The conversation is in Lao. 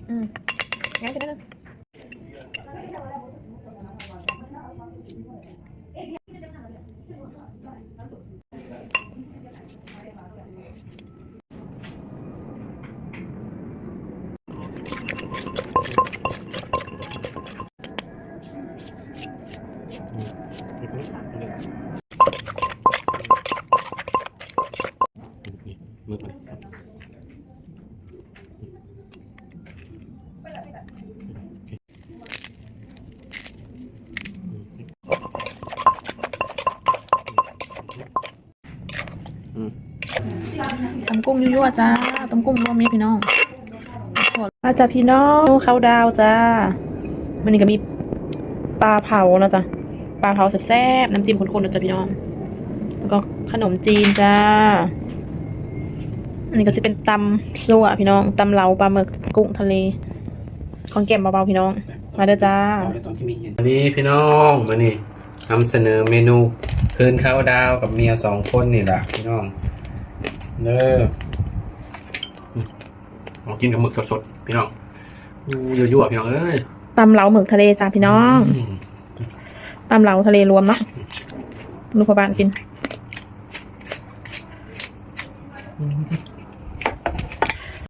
ອືມ ງ່າຍຂຶ້ນໜ້ອຍໜຶ່ງ. ອືມ ຕຳກຸ້ງຍົວໆ ຈ້າ ຕຳກຸ້ງລວມມີພີ່ນ້ອງ ມາຈ້າພີ່ນ້ອງ ເຂົ້າດາວຈ້າ ມື້ນີ້ກໍມີປາເຜົາເນາະຈ້າ ປາເຜົາແຊບໆ ນ້ຳຈິ້ມຂຸ້ນໆ ເນາະຈ້າພີ່ນ້ອງ ແລ້ວກໍຂະໜົມຈີນຈ້າ ອັນນີ້ກໍຈະເປັນຕຳຊົ່ວພີ່ນ້ອງ ຕຳເລົາ ປາໝຶກ ກຸ້ງທະເລ ຂອງແກ້ມເບົາໆ ພີ່ນ້ອງ ມາເດີຈ້າ ສະຫວັດດີພີ່ນ້ອງ ມື້ນີ້ນຳສະເໜີເມນູຄືນເຂົ້າດາວກັບເມຍສອງຄົນນີ້ລະພີ່ນ້ອງເດີ ອືມ ມາກິນກັບໝຶກສົດໆ ພີ່ນ້ອງ ຢູ່ ຍົວໆ ພີ່ນ້ອງເອີຍ ຕຳເລົາໝຶກທະເລຈ້າພີ່ນ້ອງ ອືມ ຕຳເລົາທະເລລວມເນາະ ລູກພໍ່ບ້ານກິນ ອືມ